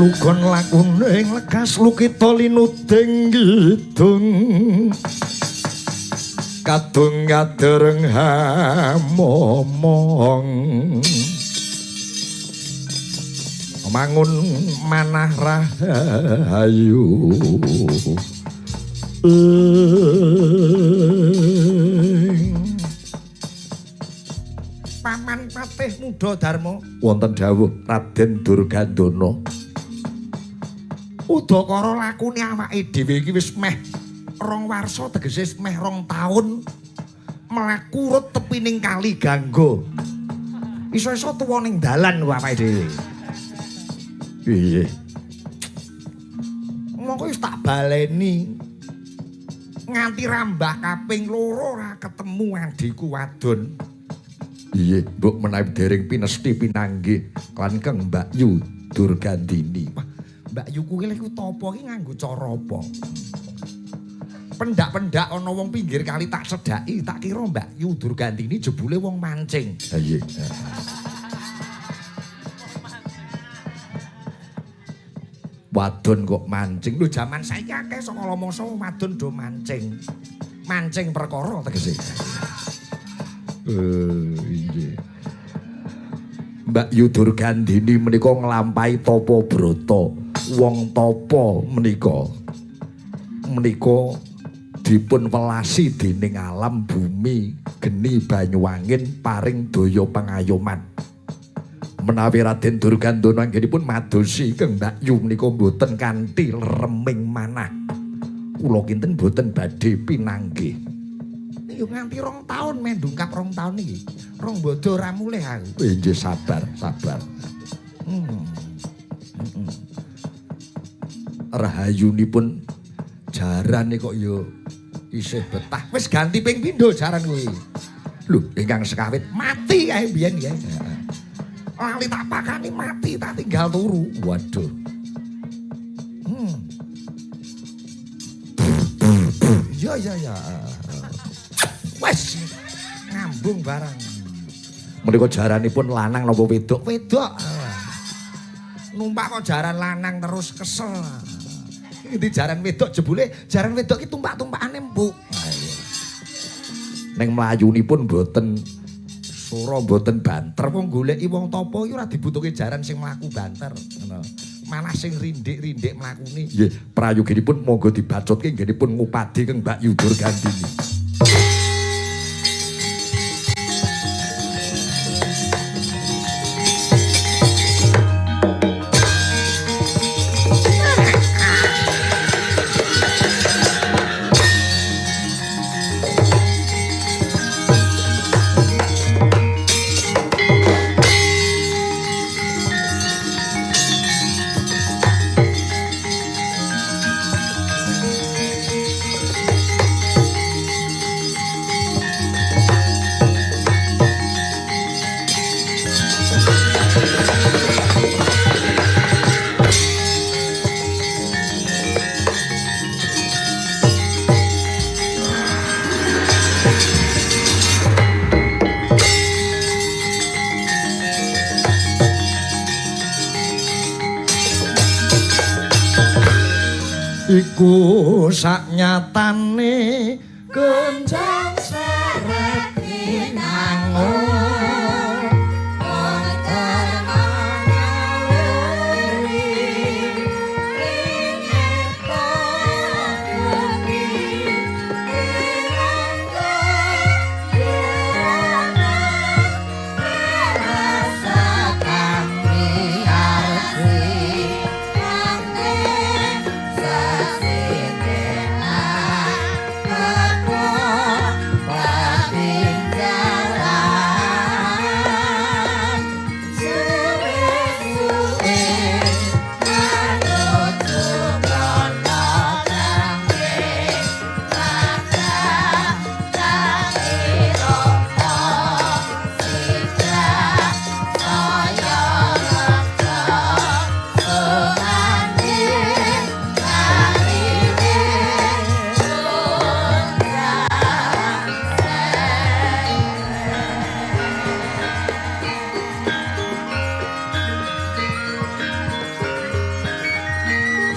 Lugon lakune lekas lukita linuding kidung kadung kadereng hamomong mangun manah rahayu. Paman Patih Muda Darma wonten dawuh Raden Durgandana. Udakara lakune awake dhewe iki wis meh rong warsa, tegese meh 2 taun mlaku rut tepining kali Gangga. Iso-iso tuwa ning dalan awake dhewe. Piye? Mongko wis tak baleni. Nganti rambah kaping 2 ora ketemu adhiku wadon. Iya, mbok menawi dereng pinesti pinanggih lan Kang Mbak Yu Durgandini. Wah, Mbak Yu kuwi lek tapa iki nganggo cara apa? Pendak-pendak ana wong pinggir kali tak cedhaki, tak kira Mbak Yu Durgandini jebule wong mancing. Ha iya. Wadon kok mancing. Lho jaman saiki akeh saka mangsa wadon do mancing. Mancing perkara tegese. Iya. Mbak Yu Durgandini menika nglampahi tapa brata. Wong tapa menika menika dipun welasi dening alam bumi, geni banyu angin paring daya pangayoman. Menawi Raden Durgandana anggenipun madosi Kang Mbak Yu menika mboten kanthi lereming manah. Kula kinten mboten badhe pinanggih. Yo nganti 2 taun mendungkap 2 taun iki. Rong bodho ora mulih aku. Nggih sabar, sabar. Rahayunipun jarane kok yo isih betah. Wis ganti ping pindho jaran kuwi. Lho, ingkang sekawit mati kae biyen ya. Lali tak pakani mati, tak tinggal turu. Waduh. Ya ya ya. Wes ngambung barang. Menika jaranipun lanang napa wedok? Wedok. Numpak kok jaran lanang terus kesel. Iki jaran wedok jebule jaran wedok iki tumpak-tumpakane empuk. Ning mlayunipun mboten sora, mboten banter. Wong goleki wong tapa iki ora dibutuhke jaran sing mlaku banter ngono. Malah sing rindik-rindik mlakune. Nggih, prayoginipun monggo dibacutke nggenipun ngupadi Kang Mbak Yu Durgandini. Iku saknyatane kenjang seret pinangun. Oh.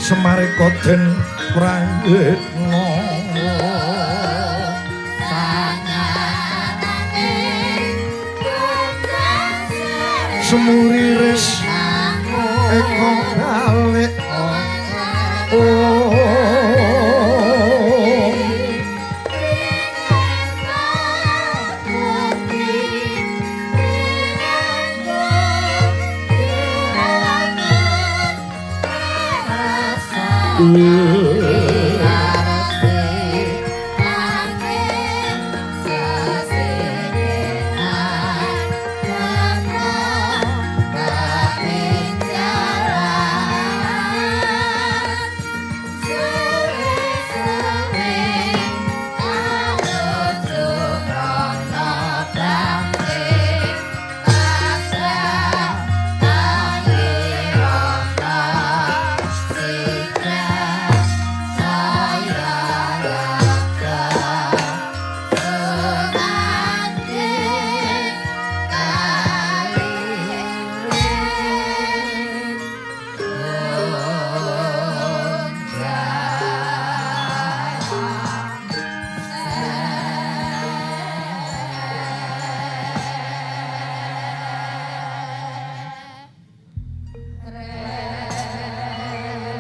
Semareka den prayitna semuriris eko balik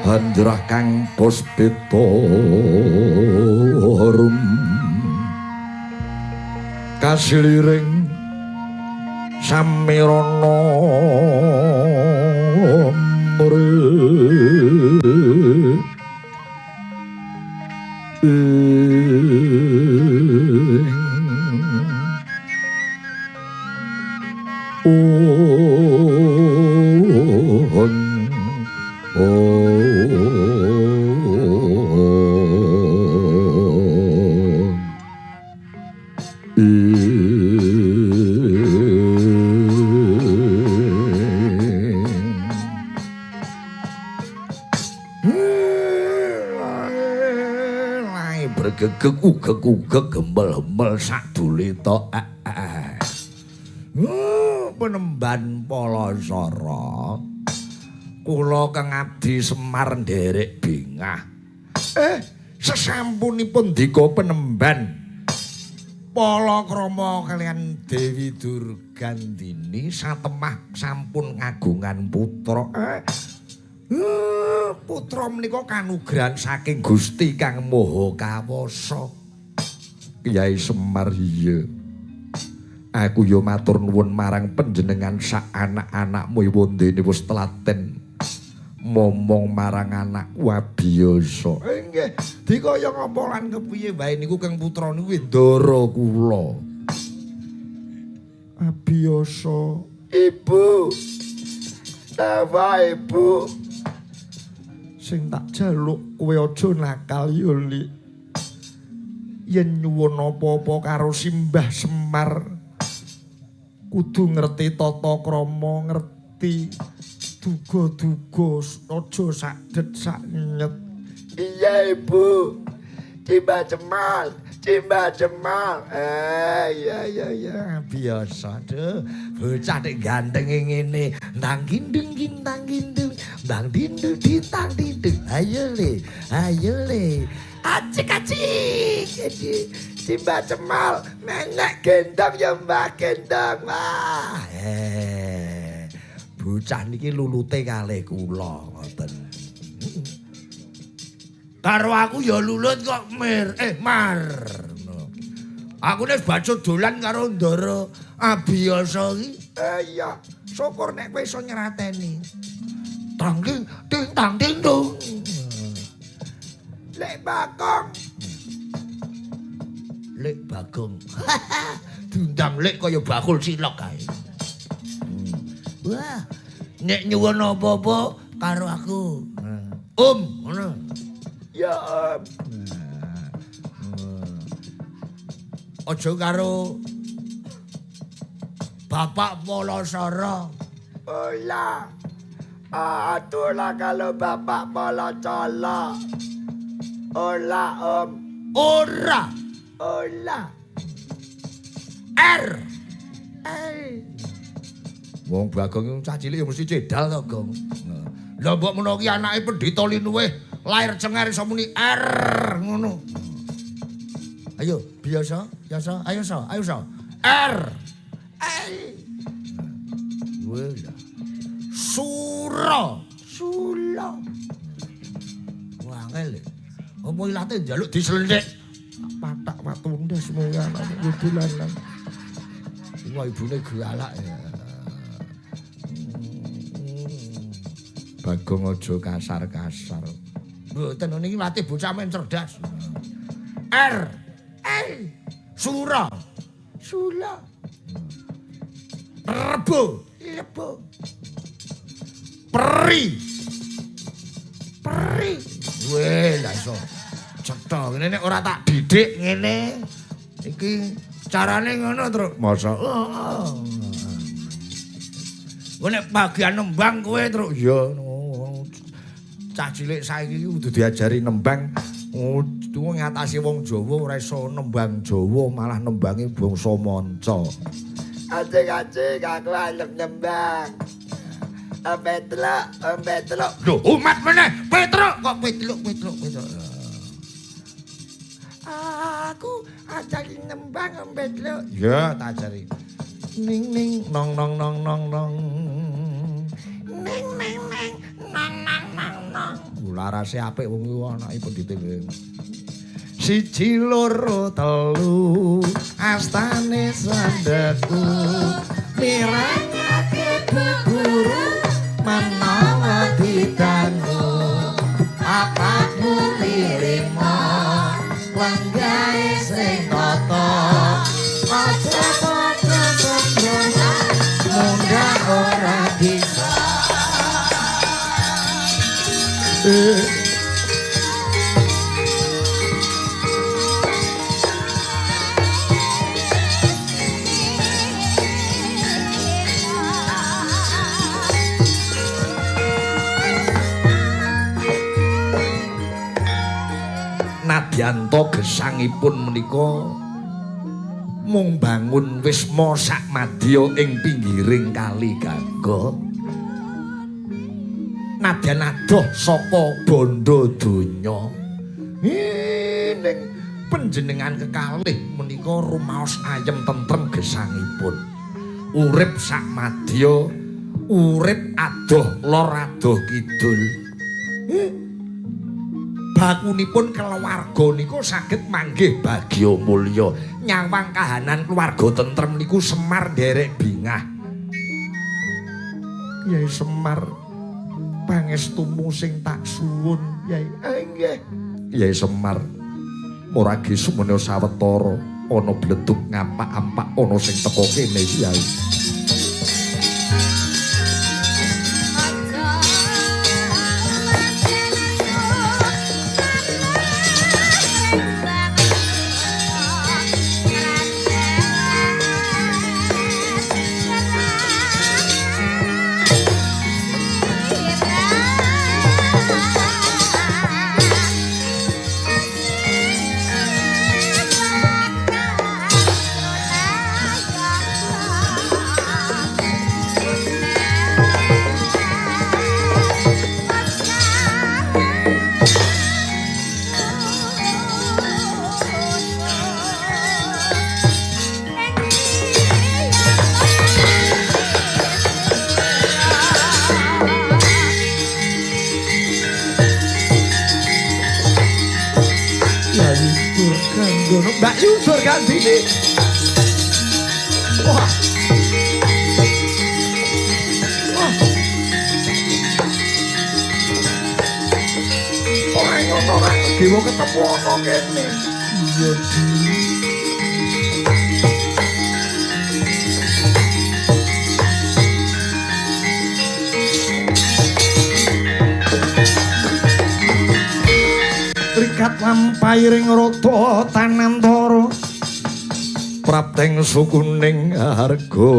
Handrah kang puspita rum kasiliring samirana Ugek-ugek gembel-gembel sadulita penemban Palasara kula kang abdi Semar nderek bingah. Sesampunipun dika penemban palakrama kaliyan Dewi Durgandini satemah sampun kagungan putra. Putra menika kanugrahan saking Gusti Kang Maha Kawasa. Kyai Semar iya. Aku ya matur nuwun marang panjenengan sak anak-anakmu wondene wis telaten momong marang anakku abiyasa. Nggih, dikaya ngapa lan kepiye wae niku Kang putra niku ndara kula. Abiyasa, Ibu. Tawa Ibu. Sing tak jaluk kowe aja nakal ya, Lik. Yen nyuwun apa-apa karo Simbah Semar kudu ngerti tata krama, ngerti duga-duga, aja sakdet saknyet. Iya, Ibu. Simbah Cemal, Simbah Cemal. Iya iya iya, biasa duh. Bocah nek gantenge ngene, ndang gindung gintang gindung, ndang dindung dintang dindung. Ayo le, ayo le. Acik acik. Simbah Cemal menek gendong ya Mbah gendong. Wah. Bocah niki lulute kalih kula ngoten. Karo aku ya lulut kok Mir, Mar. Aku nek bacut dolan karo Ndara Abiyasa iki. Iya, syukur nek kowe iso nyrateni. Tang ding ding tang ding dong. Lek Bagong. Lek Bagong. Diundang lek kaya bakul silok kae. Wah, nek nyuwun apa-apa karo aku. Om, ngono. Ya, Om. Aja karo Bapak Palasara. Ola. Atulah kalau Bapak Palasara. Ola, Om. Ora. Ola. R. L. Wong Bagong cah cilik ya mesti cedal to, Gong. Lah mbok menawa ki anake pendhita linuwih lair cengar iso muni R ngono. Ayo, biasa, biasa, ayo so, ayo so. R L. Wela. Sura, sula. Wah, angel. Apa ilate njaluk dislendhek? Patak watu ndas mung anake kudu lanang. Wah, ibune galak ya. Bagong aja kasar-kasar. Mboten niki latih bocah men cerdas. R L Sura, sula. Rebo, lebo. Peri. Peri. Weh, lah iso. Cetha ngene nek ora tak didik ngene. Iki carane ngono, Truk. Masa? Heeh. Kowe nek bagian nembang kowe, Truk. Ya, cah cilik saiki iki kudu diajari nembang. Kudu ngatasi wong Jawa ora iso nembang Jawa, malah nembangi bangsa manca. Acik-acik aku arep nembang. Petruk, Petruk. Lho, umat meneh, Petruk kok Petruk, Petruk, Petruk. Aku ajari nembang Petruk. Ya, tak ajari. Ning ning nong nong nong nong nong. Ning ning ning nong nong nong nong. Larase apik wong iku anake pendhite. 1 2 3 astane sandheku mirengake bu guru menawa didangu 4 muni 5 lenggahe sing tata aja padha sembrono mundhak ora bisa. Nadyanto gesangipun menika mung bangun wisma sakmadya ing pinggiring kali Gangga. Nadyan adoh saka bondo donya. Ning panjenengan kekalih menika rumaos ayem tentrem gesangipun. Urip sakmadya, urip adoh lor adoh kidul. Bakunipun keluarga niku saged manggih bagya mulya. Nyawang kahanan keluarga tentrem niku Semar nderek bingah. Yai Semar, pangestumu sing tak suwun, Yai. Nggih. Yai Semar, muragi sumene sawetara ana bledug ngampak-ampak ana sing teka kene, Yai. Mbak Yu Durgandini. Wah. Wah. Ora ngono ora dewa ketemu ana kene. Iya, Di. Trikat lampahi ring rata tanantara prapteng sukuning harga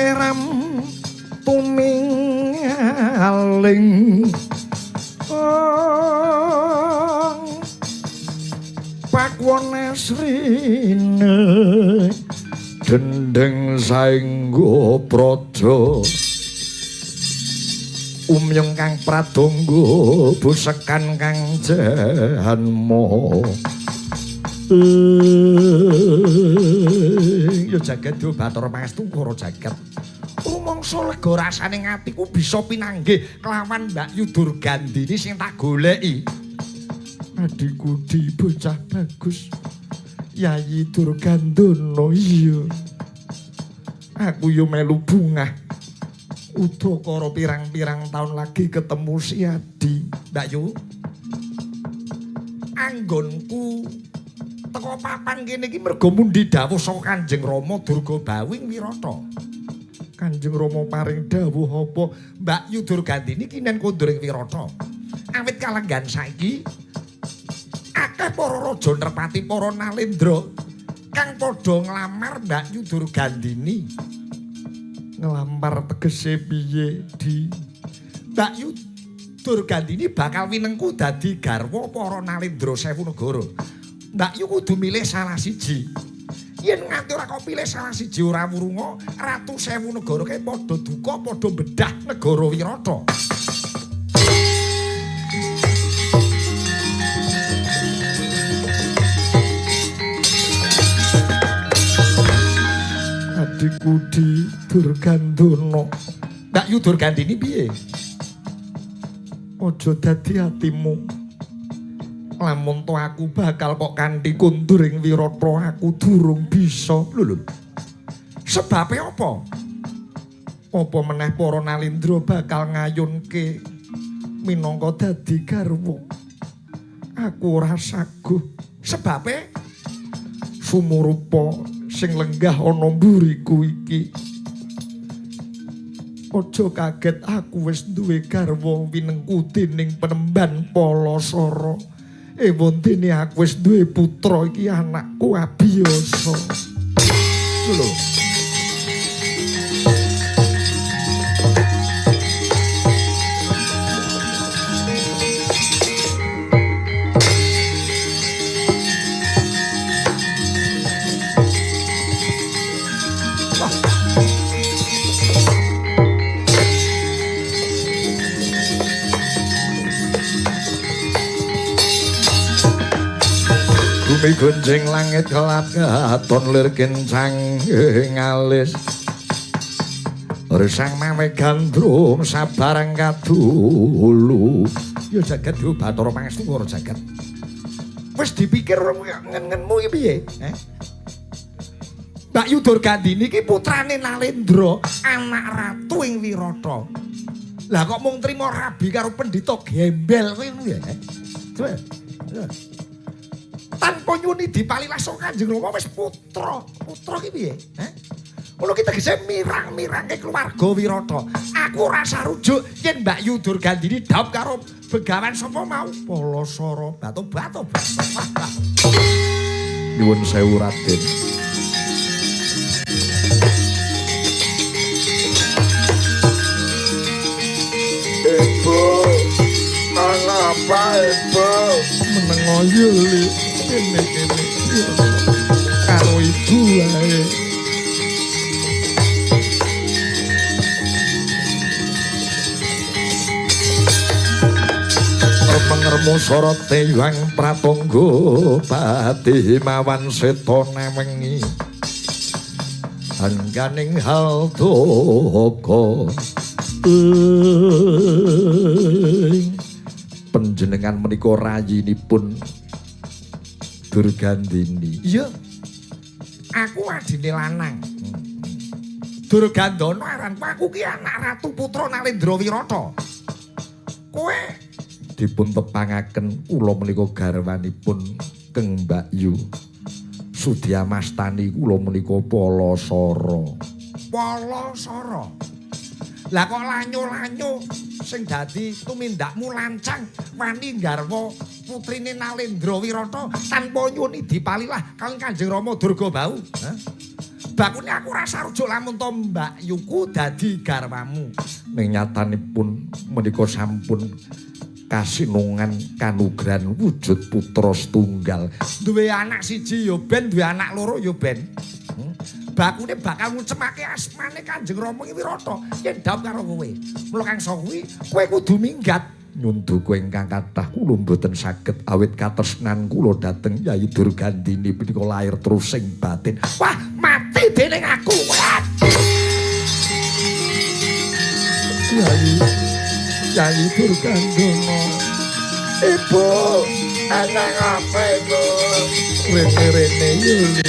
eram tuming aling pakwon asrine dendeng saengga praja. Umyung kang pradonga busekan kang janma. Ya jagat yo Bathara Pangestu karo jagat. Rumangsa lega rasane atiku bisa pinanggih kelawan Mbak Yu Durgandini sing tak goleki. Adikku di bocah bagus. Yayi Durgandana iya. Aku yo melu bungah. Udakara pirang-pirang tahun lagi ketemu si Adi. Mbak Yu, anggonku teko papan kene iki mergo mundi dawuh saka Kanjeng Rama Durga Bawing Wirata. Kanjeng Rama paring dawuh apa? Mbak Yu Durgandini kinen kondur ing Wirata. Awit kalenggan saiki akeh para raja nerpati para nalendra kang padha nglamar Mbak Yu Durgandini. Nglamar tegese piye, Di? Mbak Yu Durgandini bakal winengku dadi garwa para nalendra sewu negara. Mbak Yu kudu milih salah siji. Yen nganti ora kok pilih salah siji ora wurunga, ratu sewu negara kae padha duka, padha bedah negara Wirata. Adikku Di Durgandana. Mbak Yu Durgandini piye? Aja dadi atimu. Lamun to aku bakal kok kanthi kondur ing Wirata aku durung bisa. Lho lho. Sebabe apa? Apa meneh para nalindra bakal ngayunke minangka dadi garwa? Aku ora saguh. Sebabe sumurupa sing lenggah ana mburiku iki. Aja kaget aku wis duwe garwa winengku dening penemban Palasara. Ewondene aku wis duwe putra iki anakku Abiyasa. Lho. Bumi gunjing langit kelap katon lir kencang ngalis. Resang mawe gandrung sabarang kadulu. Ya jagat yo Bathara Pangestu ora jagat. Wis dipikir ngen-ngenmu iki piye? Mbak Yu Durgandini iki putrane Nalendra, anak ratu ing Wirata. Lah kok mung trima rabi karo pendhita gembel kowe ngono ya? Coba. Tanpa nyuni dipalilah saka Kanjeng Rama wis putra. Putra ki piye? Ngono ki tegese mirang-mirangke keluarga Wirata. Aku ora sarujuk yen Mbak Yu Durgandini dhap karo begawan sapa mau? Palasara Batu-batu. Nyuwun sewu Raden. Ibu, mengapa Ibu? Menengo yo kene kene karo ibu wae. Pengermu sorot teyang pratangga pati mawan seta newengi angganing hal doka. Panjenengan menika rayinipun Durgandini. Iya. Aku adine lanang. Durgandana aranku, aku ki anak ratu putra Nalendra Wirata. Kowe dipun tepangaken kula menika garwanipun Keng Mbak Yu. Sudya mastani kula menika Palasara. Palasara. Lah kok lanyo-lanyo sing dadi tumindakmu lancang wani nggarwa putrine Nalendra Wirata tanpa nyuni dipalilah kaliyan Kanjeng Rama Durga Bahu. Bakune aku ora sarujuk lamun to Mbak Yuku dadi garwamu. Ning nyatanipun menika sampun kasinungan kanugrahan wujud putra setunggal. Duwe anak siji ya ben, duwe anak loro ya ben. Bakune bakal ngucemake asmane Kanjeng Rama Wirata yen dhaup karo kowe. Mula kang kuwi kowe kudu minggat. Nyunduka ingkang kathah kula mboten saged awit katresnan kula dhateng Yayi Durgandini punika lair trusing batin. Wah, mati dening aku. Yayi, Yayi Durgandana. Ibu, anak apa ibu? Rene-rene yuli.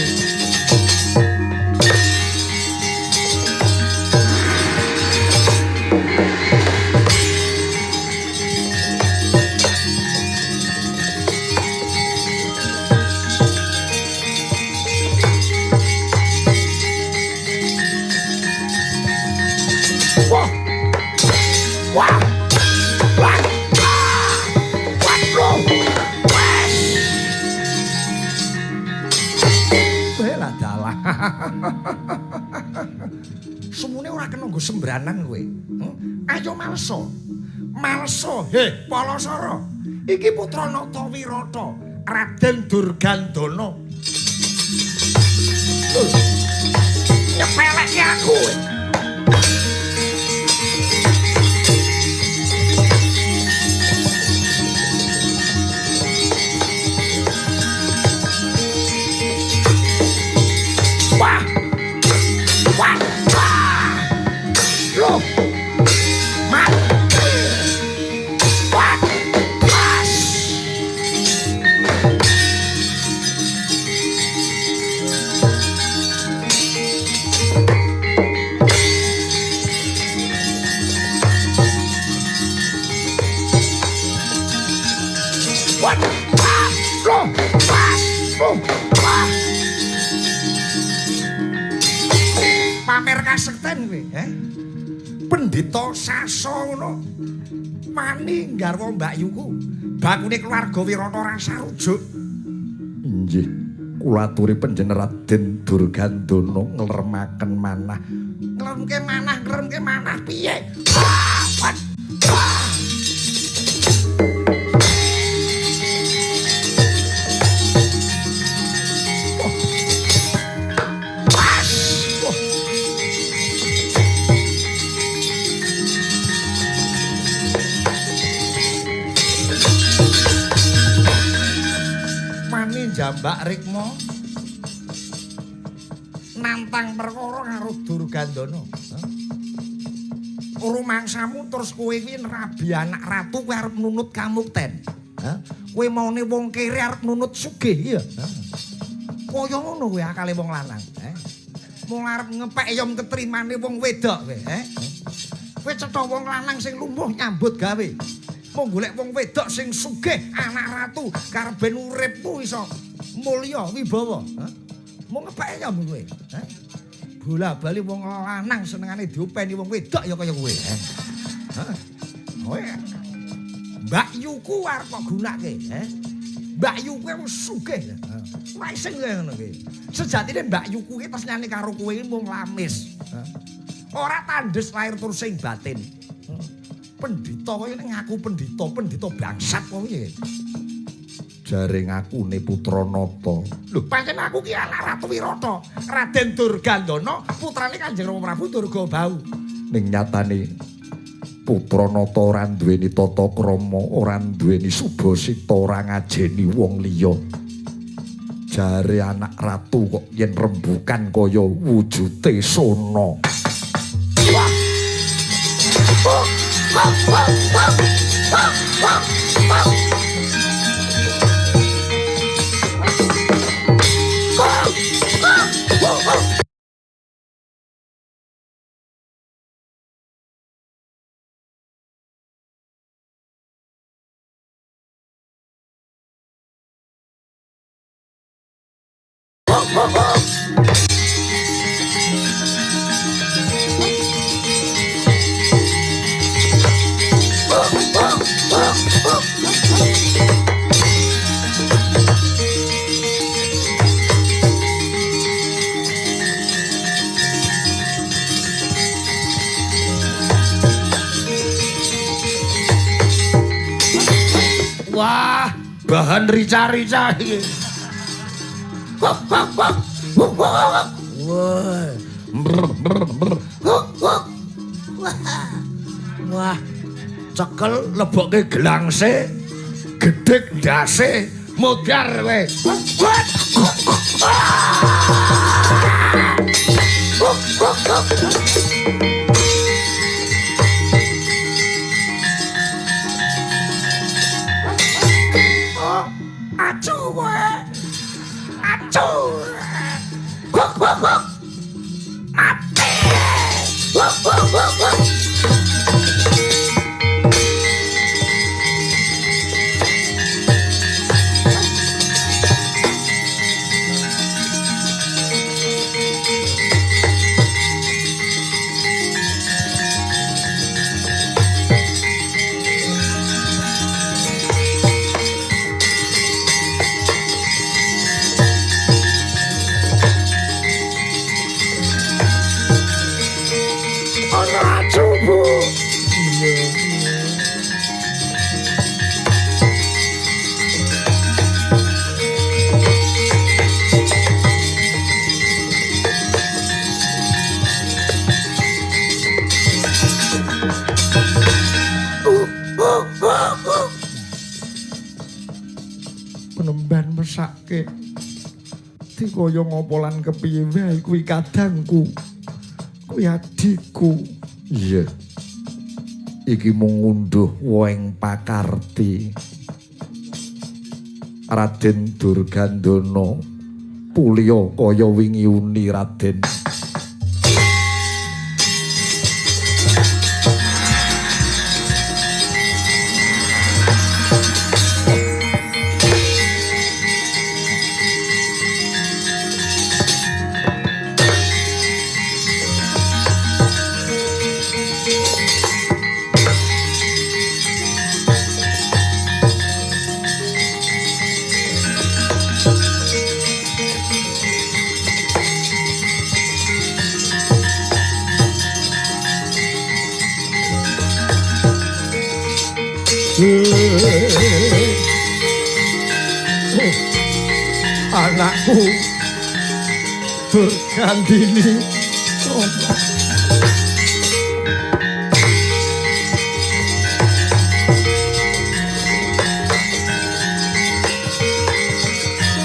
Wah. Wah. Wah. Wah. Wah. Bela dalah. Semune ora kena nggo sembranan kowe. Ayo malsa. Malsa, he, Palasara. Iki putra Nata Wirata, Raden Durgandana. Nyepelekke aku kowe. Wah. Wah. Wah. Loh. Mati. Wah. Was. Wah. Wah. Loh. Was. Loh. Wah. Pamer kasekten kowe, eh? Pendhita Sasa ngono. Wani nggarwa mbakyuku. Bakune keluarga Wirata ora sarujuk. Inggih, kula aturi panjenengan Raden Durgandana ngleremaken manah. Ngleremke manah, ngleremke manah piye? Wah. Wah. Jambak Rikma nantang perkara karo Durgandana. Rumangsamu terus kowe kuwi nrabi anak ratu kowe arep nunut kamukten. Kowe maune wong kere arep nunut sugih iya. Kaya ngono kowe akale wong lanang, Mung arep ngepek yom ketrimane wong wedok kowe, Kowe cetha wong lanang sing lumuh nyambut gawe. Mung golek wong wedok sing sugih anak ratu karep ben uripmu iso mulya wibawa. Mung ngepeke ya kowe. Bola-bali wong lanang senengane diopeni wong wedok ya kaya kowe. Kowe mbakyuku arep kok gunake, Mbakyuku wis sugih. Ora isin kowe ngono kuwi. Sejatine mbakyuku ki tresnane karo kowe mung lamis. Ora tandes lahir tur sing batin. Pendhita kaya ngaku pendhita, pendhita bangsat kok piye? Jare ngakune putra Nata. Lho, pancen aku ki anak Ratu Wirata, Raden Durgandana, putrane Kanjeng Rama Prabu Durga Bahu. Ning nyatane putra Nata ora duweni tata krama, ora duweni subasita, ora ngajeni wong liya. Jare anak ratu kok yen rembukan kaya wujute sona. Wah. Oh. Wah, wah, wah, wah, wah, wah. Wah, wah. Wah, bahan rica-rica iki. Wah. Wah. Cekel lebokke gelangse, gedhek ndase, modar kowe. Acu kowe. Acu. Kok kok kok. Mati. Kok kok kok. Penemban mesake dikaya ngopo lan kepiye wae kuwi kadangku, kuwi adikku. Iya. Iki mung ngunduh woeng pakarti. Raden Durgandana pulya kaya wingi uni Raden. Anakku Durgandini.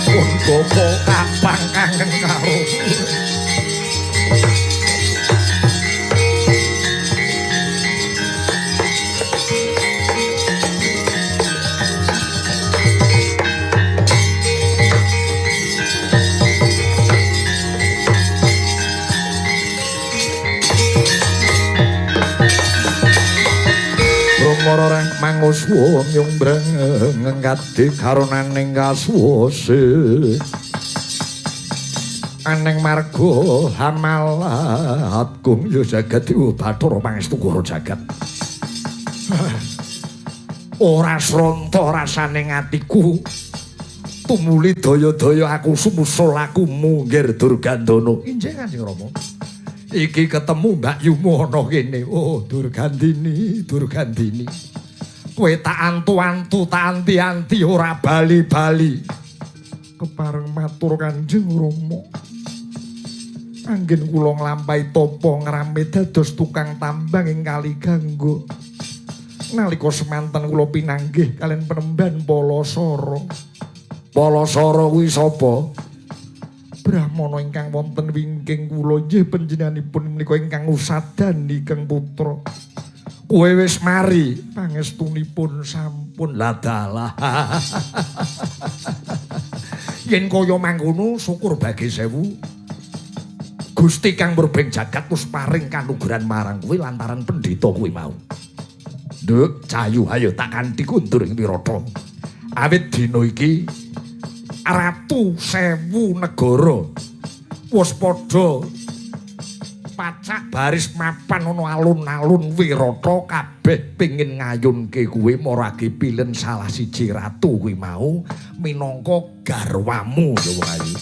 Pun bapa kapang kangen karo Marang manguswa nyumbreng ngadi karunaning kasuwase aneng marga hamalat gung ya jagat dewa bathara pangestu guru jagat. Ora sronta rasane atiku tumuli daya-daya aku sumusul aku munggir Durgandana. Injih Kanjeng Rama. Iki ketemu Mbak Yumu ana kene. Oh, Durgandini, Durgandini. Kowe tak antu-antu, tak anti-anti ora bali-bali. Kepareng matur Kanjeng Rama. Anggen kula nglampahi tapa ngrame dados tukang tambang ing Kali Gangga. Nalika semanten kula pinanggih kaliyan penemban Palasara. Palasara kuwi sapa? Brahmana ingkang wonten wingking kula nggih panjenenganipun menika ingkang usadani Kang Putra. Kowe wis mari, pangestunipun sampun ladalah. Yen kaya mangkono syukur bagi sewu. Gusti kang murbeng jagat wis paring kanugrahan marang kowe lantaran pendhita kuwi mau. Nduk, cayu ayo tak kanthi kundur ing Wirata. Awit dina iki Ratu Sewu Negara wis padha pacak baris mapan ana alun-alun Wirata kabeh pengin ngayunke kuwe marake pilen salah siji ratu kuwi mau minangka garwamu ya wong ayu.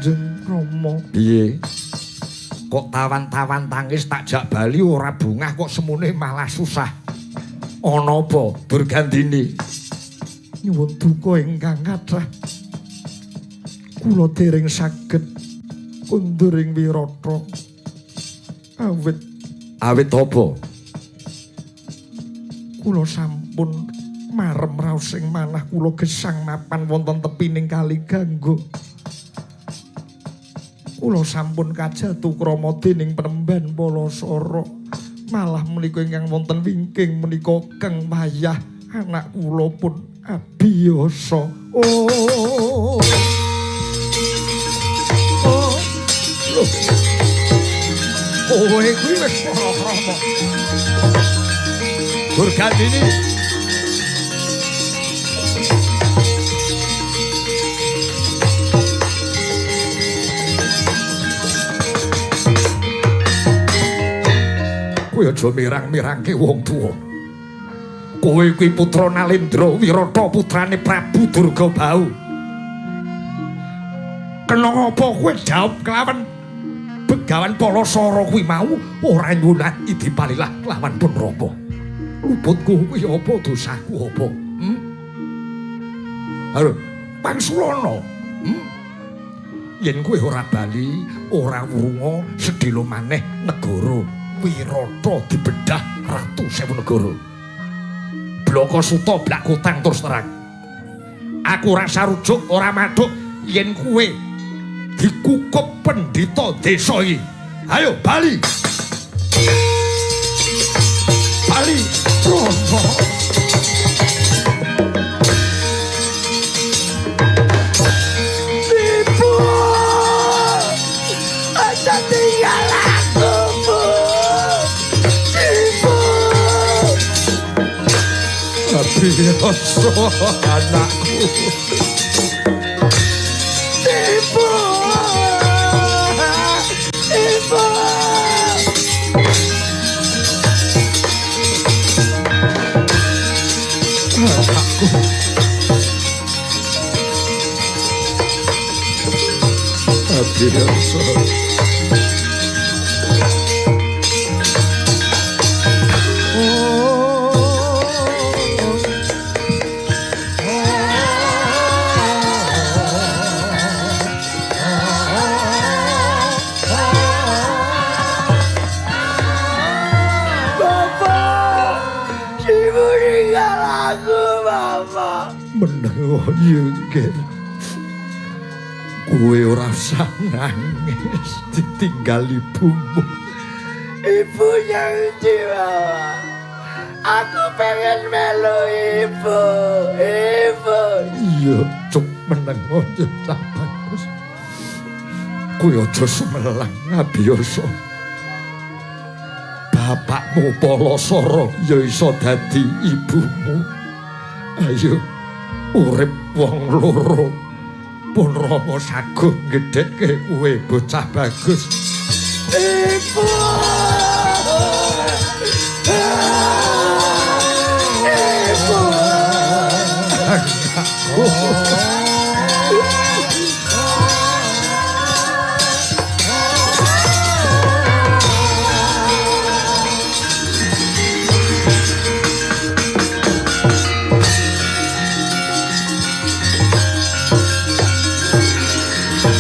Kanjeng Rama. Piye? Kok tawan-tawan tangis tak jak bali ora bungah kok semune malah susah. Ana apa Durgandini? Nyuwun duka ingkang kathah. Kula dereng saged kundur ing Wirata. Awit awit apa? Kula sampun marem raos ing manah kula gesang mapan wonten tepining kali Gangga. Kula sampun kajatu krama dening penemban Palasara. Malah menika ingkang wonten wingking menika Keng Wayah anak kula pun abiyasa. Oh. Oh. Kowe kuwi wis para krama. Durgandini. Kowe aja mirang-mirangke wong tuwa. Kowe kuwi putra Nalendra Wirata putrane Prabu Durgabahu. Kena apa kowe jawab kelawan Begawan Palasara kuwi mau ora nyuwun idi palilah kelawan pun Rama. Luputku kuwi apa dosaku apa? Halo, pangsulana. Yen kowe ora bali, ora wurunga sedhela maneh negara Wirata dibedah Ratu Sewu Negara. Blaka suta blak kutang terus terang. Aku ora sarujuk, ora madhuk yen kowe dikukup pendhita desa iki. Ayo bali. Bali, Rama. Ibu, aja tinggal aku, Bu. Ibu. Abiyasa anakku. Ibu. Ibu. Anakku. Abiyasa. Bapak, ibu tinggal aku, Bapak. Menengo yengger. Kowe ora usah nangis ditinggal ibumu. Ibu janji, Bapak. Aku pengen melu ibu, ibu. Iya, cuk menengo ya cah bagus. Kowe aja sumelang abiyasa. Bapakmu Palasara ya iso dadi ibumu. Ayo urip wong loro. Pun Rama saguh ngedhekke kowe bocah bagus. Ibu. Ibu. Anakku.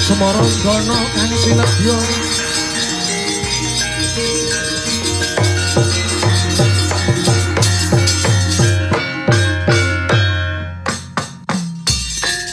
Semarang gana kang sinedya